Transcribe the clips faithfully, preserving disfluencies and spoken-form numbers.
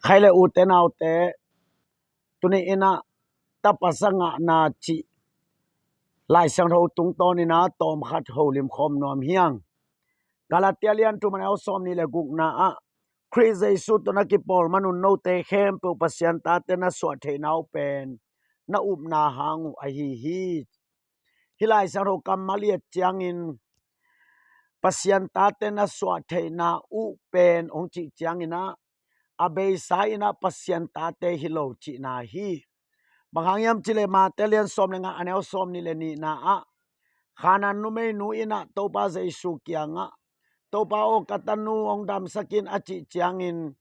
Khai le ute naute, tuni in ah tapa za ngahna cih Lai Siangtho tungtawn in ah tawmkhat holim khawm nuam hiang. Galatia lian thum a neu sawmnih le gukna ah, Khrih Jesu tawh na kipawl man un note khempeuh Pasian tate na suah theihna uh pen na upna hang uh ahi hi. Hih Lai Siangtho kammal i et ciangin Pasian tate na suah theihna uh pen hong cih ciangin ah, a beisa in ah Pasian tate hi lo cihna hi. Bang hang hiam cih leh Mate lian sawm le nga a neu sawmnih le nihna ah, Khanaan numeinu in ah Topa Jesu kiangah, Topa aw, ka tanu hong damsak in, a cih ciangin,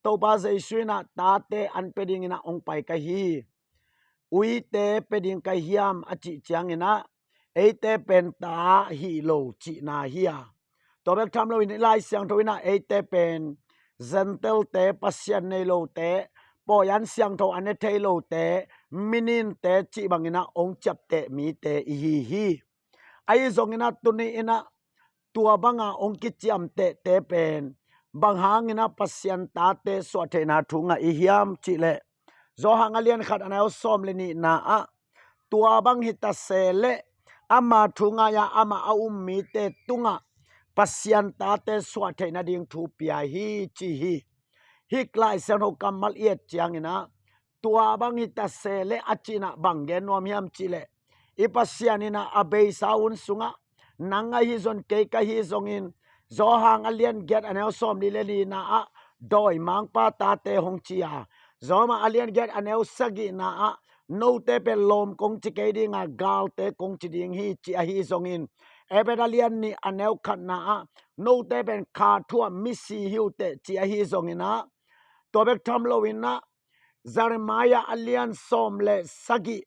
Topa Jesu in ah tate an pia dingin ah hong pai ka hi. Uite pia ding ka hiam, a cih ciangin ah, eite pen ta hi lo cihna hi a. Tua bek tham loin i Lai Siangtho in ah eite pen Gentile-te, Pasian nei lote, pawi an siangtho a ne thei lote, mininte cih bangin ah hong ciapteh mite i hi hi. Ahi zongin ah tuni in ah tua banga hong kiciamtehte pen bang hangin ah Pasian tate suah theihna thu ngah i hiam cih leh, Johan a lian khat a neu sawm le nihna ah, tua bang hi ta se leh ama thu ngai-a amah a um mite tungah Pasian tate suah theihna ding thu pia hi, ci hi. Hih Lai Siangtho kammal i et ciangin ah, tua bang hi ta se leh a cihna bang gen nuam hiam cih leh, i Pasian in ah a beisa hun sungah, nang ahi zong, kei ka hi zongin, Johan a lian giat a neu sawmli le lina ah, dawimangpa tate hong ci a, Roma a lian giat a neu sagihna ah, note pen lawm kong ci kei ding a, galte kong ci ding hi, ci ahi zongin, Efesa a lian nih a neu khatna ah, note pen kha thu ah misi hi uh teh, ci ahi zongin ah, tua bek tham loin ah, Jeremiah a lian sawm le sagih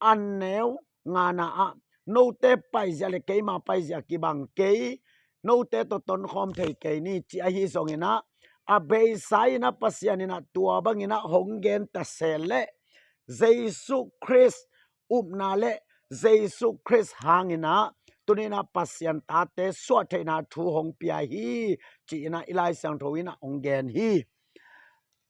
a neu ngana ah, note paizia le keima paizia kibang kei, note tawh tonkhawm thei kei ni, ci ahi zongin ah, a beisa in ah Pasian in ah tua bangin ah hong gen ta se leh, Jesu Khrist upna le Jesu Khrist hangin ah tuni in ah Pasian tate suah theihna thu hong pia hi, ci in ah i Lai Siangtho in ah hong gen hi.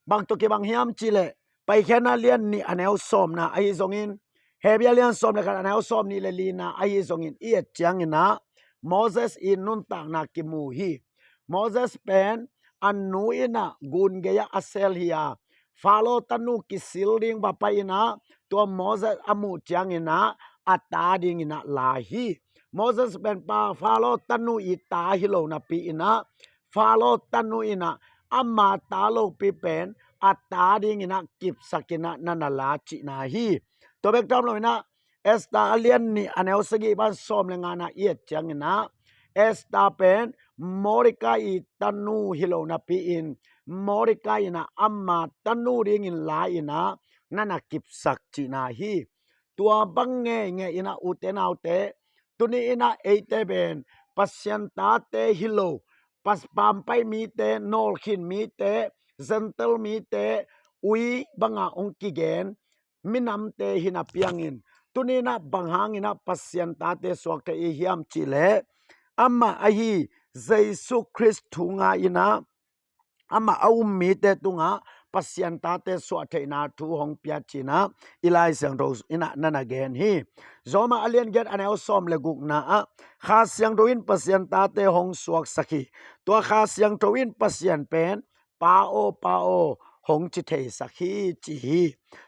Bang tawh kibang hiam cih leh, Paikhiatna lian nih a neu sawmna ahi zongin, Hebru a lian sawm le khat a neu sawmnih le lina ahi zongin i et ciangin ah, Moses i nuntakna kimu hi. Moses pen a nu in ah gun gei ah a sel hi a, Faro tanu kisil ding va pai in ah, tua Moses a muh ciangin ah a ta dingin ah la hi. Moses pen pa Faro tanu i ta hi lo napi in ah, Faro tanu in ah ama ta lopi pen a ta dingin ah kipsak in ah na na la cihna hi. Tua bek tham loin ah, Esther a lian nih a neu sagih pan sawm le ngana i et ciangin ah, Esther pen Mordecai i tanu hi lo napi in, Mordecai in ah ama tanu dingin la in ah na na kipsak cihna hi. Tua bang ngeingei in ah ute naute, tuni in ah eite pen Pasian tate hi lo, pas pampai mite, nawlkhin mite, Gentile mite, ui banga hong kigen minamte hi napi hangin, tuni in ah bang hangin ah Pasian tate suak thei i hiam cih leh, amah ahi Jesu Khrist thu ngai in ah, amah a um mite tungah Pasian tate suah theihna thu hong pia, ci in ah i Lai Siangtho in ah na na gen hi. Roma a lian giat a neu sawm le gukna ah, Kha Siangtho in Pasian tate hong suaksak hi. Tua Kha Siangtho in Pasian pen, Pa aw, Pa aw, hong ci theisak hi, ci hi.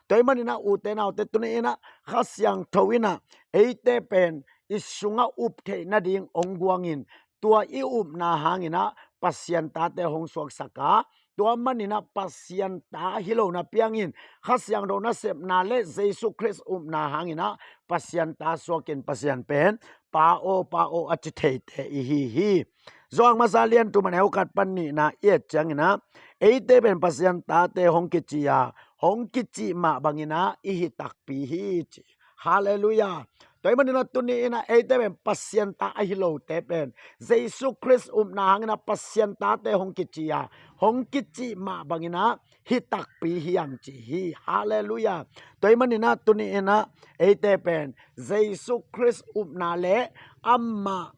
Tua ahih manin ah ute naute, tuni in ah Kha Siangtho in ah eite pen i sungah up theih nading hong guangin, tua i upna hangin ah Pasian tate hong suaksak a, tua manin ah Pasian ta hi lo napi hangin, Kha Siangtho nasepna le Jesu Khrist upna hangin ah Pasian ta suakin Pasian pen, Pa aw, Pa aw, a ci theite i hi hi. Johan masa lian thum a neu khat pan nihna i et ciangin ah, eite pen Pasian tate hong kici a, hong kici mah bangin ah i hi takpi hi, ci. Halleluiah. Tua ahih manin ah tuni in ah eite pen Pasian ta ahi lote pen, Jesu Khrist upna hangin ah Pasian tate hong kici a, hong kici mah bangin ah hi takpi hi hang, ci hi. Halleluiah. Tua ahih manin ah tuni in ah eite pen Jesu Khrist upna le amah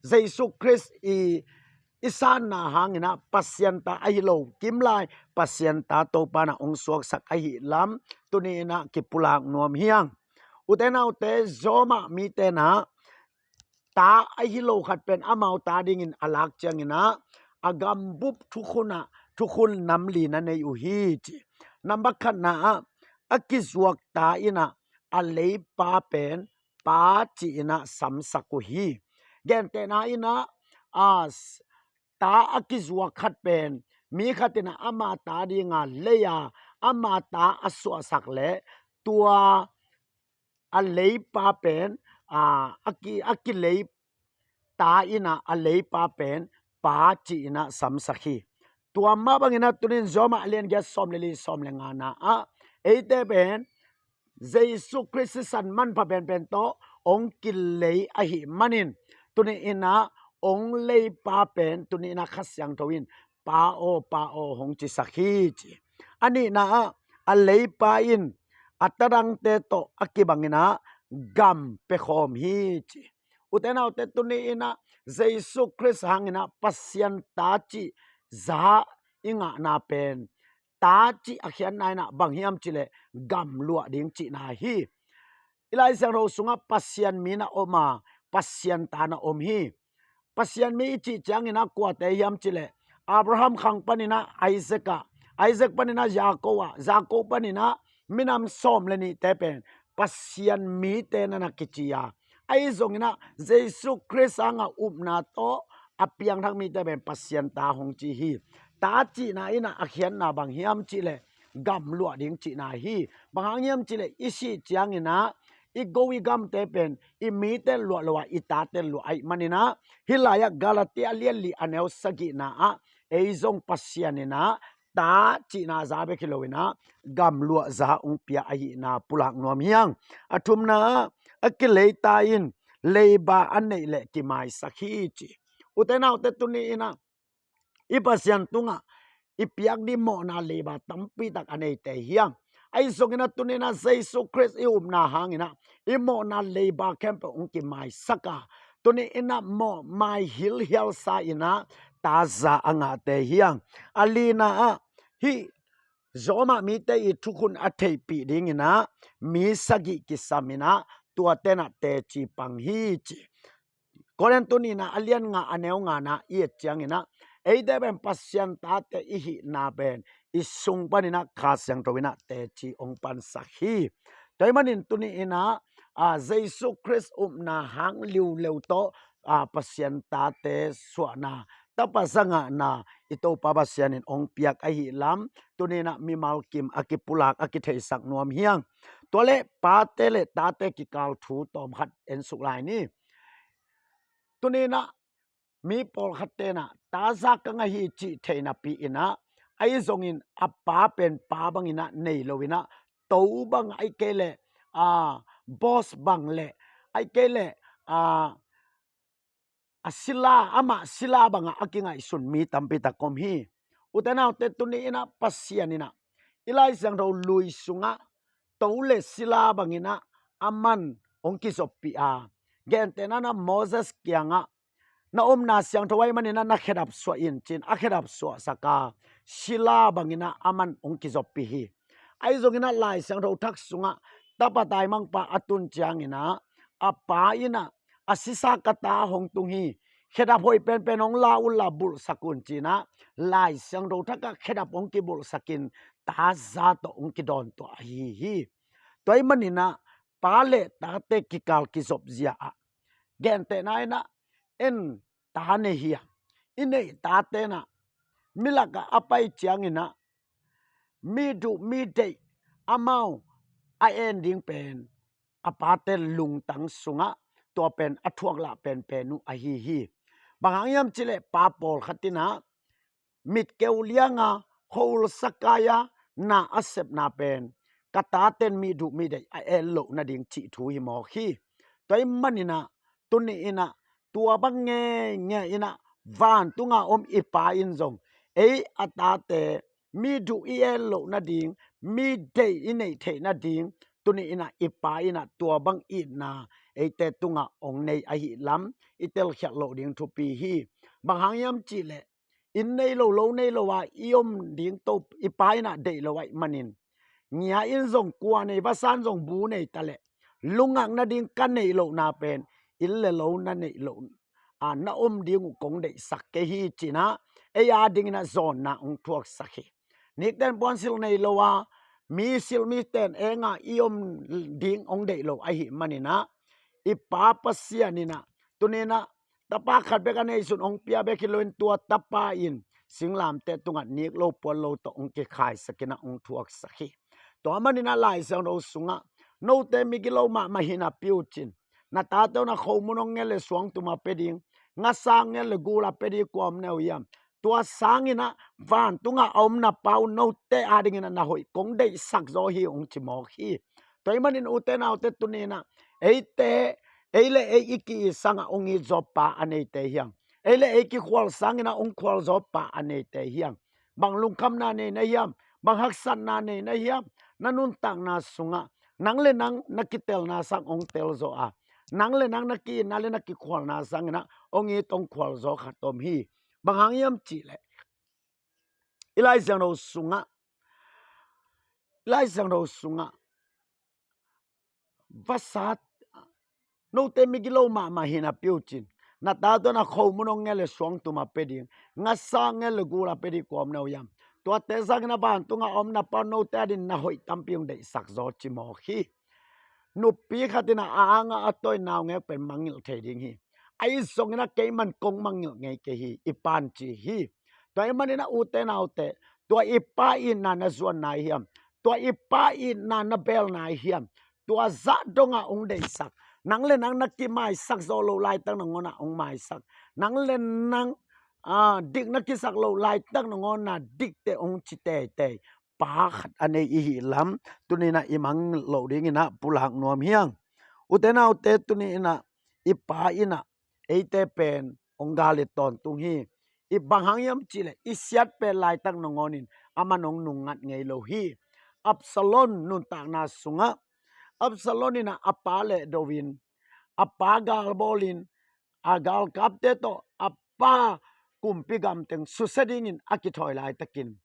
Jesu Khrist i i sanna hangin ah Pasian ta ahi lo kimlai Pasian ta Topa in ah hong suaksak ahih lam tuni in ah kipulak nuam hi hang. Ute naute, Roma mite in ah ta ahi lo khat pen amau ta dingin a lak ciangin ah a gambup thukhun ah thukhun nam li na nei uh hi ci. Nambat khatna ah a kizuak ta in ah a leipa pen pa ci in ah samsak uh hi. Gentehna in ah a s- ta a kizuak khat pen mi khat in ah ama ta dinga lei a ama ta a suahsak leh tua a leipa pen a, a ki, a kilei ta in ah a leipa pen pa ci in ah samsak hi. Tua mah bangin ah tuni in Roma a lian giat sawm le li sawm le ngana ah eite pen Jesu Khrist sisan manpha penpen tawh hong kilei ahih manin tuni in ah hong leipa pen tuni in ah Kha Siangtho in pa aw, pa aw hong cisak hi ci. A nihna ah a leipa in a tadangte tawh a kibangin ah gam pia khawm hi ci. Ute naute, tuni in ah Jesu Khrist hangin ah Pasian ta cih za i ngahna pen ta cih a khiatna in ah bang hiam cih leh gam luah ding cihna hi. I Lai Siangtho sungah Pasian mi na om a Pasian ta na om hi. Pasian mi i cih ciangin ah kuate hiam cih leh Abraham khang panin ah Isaac ah, Isaac panin ah Jacob ah, Jacob panin ah minam sawm le nihte pen Pasian mite na na kici a, ahi zongin ah Jesu Khrist hanga upna tawh a piangthak mite pen Pasian ta hong ci hi. Ta cihna in ah a khiatna bang hiam cih leh gam luah ding cihna hi. Bang hang hiam cih leh i sih ciangin ah i go i gamte pen i mite luah lo a i tate luah ahih manin ah hih lai ah Galatia a lian li a neu sagihna ah ei zong Pasian in ah ta cihna za bek hi lo in ah gam luah za hong pia ahihna pulak nuam hi hang. A thumna ah a kilei ta in leiba a neih leh kimaisak hi ci. Ute naute, tuni in ah i Pasian tungah i piak ding mawhna leiba tampi tak a neite hi hang. Ahi zongin ah tuni in ah Jesu Khrist i upna hangin ah i mawhna leiba khempeuh hong kimaisak a, tuni in ah mawh mai hilhialsa in ah ta za a ngahte hi hang. A lina ah hih Roma mite i thukhun a theihpih dingin ah mi sagih kisam in ah tuate in ah teci pang hi ci. Korin tu nihna a lian nga a neu ngana i et ciangin ah eite pen Pasian tate i hihna pen i sung panin ah Kha Siangtho in ah teci hong pansak hi. Tua ahih manin tuni in ah a, Jesu Khrist upna hang liuleu tawh a, Pasian tate suahna tapa za ngahna i Topa Pasian in hong piak ahih lam tuni in ah mimal kim a kipulak a kitheisak nuam hi hang. Tua leh pate le tate kikal thu tawmkhat en suk lai ni. Tuni in ah mi pawlkhatte in ah ta za ka ngah hi cih thei napi in ah ahi zongin a pa pen pa bangin ah nei lo in ah to bang ahih kei leh a, boss bang le ahih kei leh a, a sila, amah sila bangah a kingaihsun mi tampi tak om hi. Ute naute, tuni in ah Pasian in ah i Lai Siangtho lui sungah to le sila bangin ah aman hong kizoppih a, gentehna in ah Moses kiangah na omna siangtho ahih manin ah na khedap suah in ci-in a khedap suahsak a, sila bangin ah aman hong kizoppih hi. Ahi zongin ah Lai Siangtho thak sungah tapa taimangpa a tun ciangin ah a pa in ah a sisa ka ta hong tung hi, khedap hoih penpen hong la unla bulhsak un ci-in ah Lai Siangtho thak ah khedap hong kibulhsak in ta za tawh hong kidawn tuah ahi hi. Tua ahih manin ah pa le tate kikal kizop zia ah gentehna in ah en ta nei hi a, i neih tate in ah mi lakah a pai ciangin ah mi duh mi deih amau a en ding pen a pate lungtang sungah tua pen a thuak lah penpen uh ahi hi. Bang hang hiam cih leh pa pawlkhat in ah mitkeu lianga khua-ul sakai-a na a sepna pen ka taten mi duh mi deih a en loh nading cih thu hi mawk hi. Tua ahih manin ah tuni in ah tua bang ngeingei in ah vantunga om i Pa in zong ei a tate mi duh i en loh nading, mi deih i neih theih nading tuni in ah i Pa in ah tua bang itna eite tungah hong nei ahih lam i telkhialh loh ding thupi hi. Bang hang hiam cihleh, inn nei lo, lo nei lo a i om ding to i Pa in ah deih lo ahih manin, ngia in zong kua nei, vasa in zong bu nei ta leh, lungngak nading ka neih lohna pen inn le lo na neih lo a na om ding uh kong deihsak kei hi, ci-in ah ei a dingin ah zawnna hong thuaksak hi. Nikten puansilh nei lo a, misilh miten eng a i om ding hong deih lo ahih manin ah, i Pa Pasian in ah tuni-in ah Tapa khat bek a neisun hong pia bek hi loin, tua Tapa in singlamteh tungah nik lo puan lo tawh hong kikhaisak in ah hong thuaksak hi. Tua manin ah Lai Siangtho sungah, note migilo mahmah hi napi uh cin, na tate un ah khomun hong nget leh suangtum a pia ding, ngasa nget leh gul a pia ding kua om na uh hiam? Tua sangin ah vantungah a om na Pa uh note a dingin ah na hoih kong deihsak zaw hi, hong ci mawk hi. Tua ahih manin ute naute, tuni-in ah eite, ei le ei i ki-it sangah hong it zaw pa a neite hiam? Ei le ei kikhual sangin ah hong khual zaw pa a neite hiam? Bang lungkhamna nei na hiam? Bang haksatna nei na hiam? Na nuntakna sungah nang le nang na kitelna sang hong tel zaw a, nang le nang na ki-itna le na kikhualna sangin ah hong it hong khual zaw khat om hi. Bang hang hiam cihleh, i Lai Siangtho sungah, i Lai Siangtho sungah, vasa, note migilo mahmah hi napi uh cin, na tate un ah khomun hong nget leh suangtum a pia ding, ngasa nget leh gul a pia ding kua om na uh hiam? Tuate sangin ah vantungah a om na Pa uh note a dingin na hoih tampi hong deihsak zaw, ci mawk hi. Nupi khat in ah a angah a tawi naungek pen mangngilh thei ding hi. Ahi zongin ah keiman kong mangngilh ngei kei hi, i Pa'n ci hi. Tua ahih manin ah ute naute, tua i Pa itna na zuanna ahi hiam? Tua i Pa itna na belna ahi hiam? Tua zah dongah hong deihsak, nang le nang na kimaisak zaw loh laitak nangawn ah hong maisak, nang le nang, ah, dik na kisak loh laitak nangawn ah dikte hong ci teitei Pa khat a nei i hih lam tuni-in ah i mangngilh loh dingin ah pulak nuam hi hang. Ute naute, tuni-in ah i Pa in ah eite pen hong gal-et tawntung hi. I bang hang hiam cihleh, i siat pen laitak nangawnin aman hong nungngat ngei lo hi. Absalom nuntakna sungah, Absalom in ah a pa lehdo-in, a pa galbawlin, a galkapte tawh a pa kumpi gam teng susia dingin a kithawi laitakin,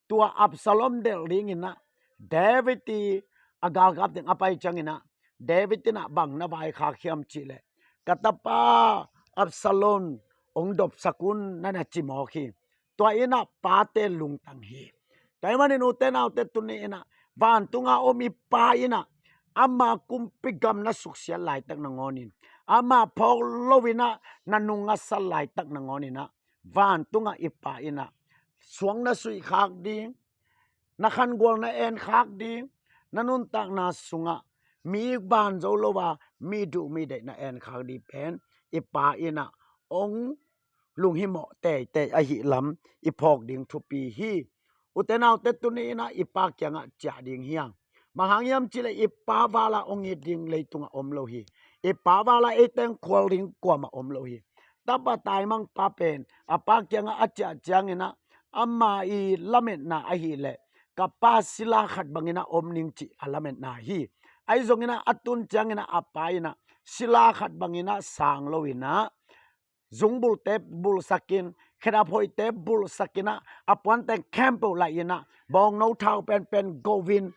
tua Absalom delh dingin ah David i a galkap teng a pai ciangin ah, David in ah bang na vaikhak hiam cihleh, ka tapa Absalom hong dopsak un, na na ci mawk hi. Tua in ah pate lungtang hi. Tua ahih manin ute naute, tuni-in ah vantunga om i Pa in ah ama kumpi gam na suksiat laitak nangawnin, ama phawk loin ah na nungngatsak laitak nangawnin ah, vantungah i Pa in ah suang na suihkhak ding, na khangual na enkhak ding, na nuntakna sungah mi ban zo lo a mi duh mi deih na enkhak ding pen i Pa in ah hong lunghimawh teitei ahih lam i phawk ding thupi hi. Ute naute, tuni-in ah i Pa kiangah ciah ding hi hang. Bang hang hiam cihleh, i Pa val a hong it ding leitungah om lo hi. I Pa val a eite hong khual ding kuamah om lo hi. Tapa taimangpa pen a pa kiangah a ciah ciangin ah, ama i lametna ahih leh, ka pa sila khat bangin ah om ning, cih a lametna hi. Ahi zongin ah a tun ciangin ah a pa in ah sila khat bangin ah sang loin ah, zungbulte bulhsakin, khedap hoihte bulhsakin ah, a puan teng khempeuh laihin ah, bawngno thau penpen go-in,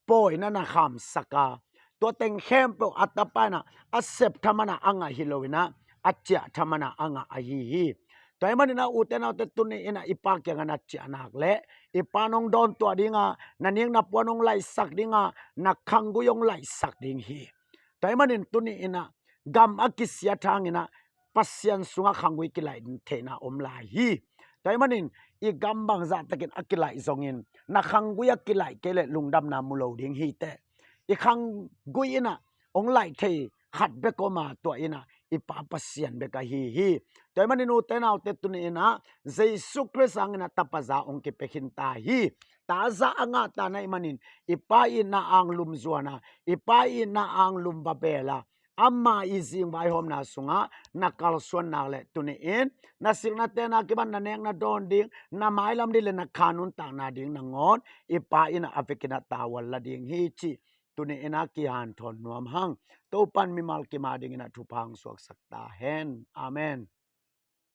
pawi na na khamsak a, tua teng khempeuh a tapa in ah a sep thaman ah a ngah hi loin ah, a ciah thaman ah a ngah ahi hi. Tua ahih manin ah ute naute, tuni-in ah i Pa kiangah na ciah nak leh, i Pa'n hong dawntuah ding a, na nik na puan hong laihsak ding a, na khanggui hong laihsak ding hi. Tua ahih manin tuni-in ah gam a kisiat hangin ah Pasian sungah khanggui kilaih theihna om lai hi. Tua ahih manin i gam bangzah takin a kilaih zongin, na khanggui a kilaih kei leh lungdamna mu lo ding hi teh. I khanggui in ah hong laih thei khat bek om a, tua in ah i Pa Pasian bek ahi hi. Tua ahih manin ute naute, tuni-in ah Jesu Khrist hangin ah tapa za hong kipia khin ta hi. Ta za a ngah ta na hih manin, i Pa itna anglum zuan a, i Pa itna anglum va beel a, ama i zing vaihawmna sungah na kalsuan nak leh, tuni-in na silna tenna kipan na nek na dawn ding, na mailam ding le na kha nuntakna ding nangawn i Pa in ah a vekin ah tavuan la ding hi, cih tuni-in ah kihanthawn nuam hang. Topa'n mimal kim a dingin ah thupha hong suaksak ta hen. Amen.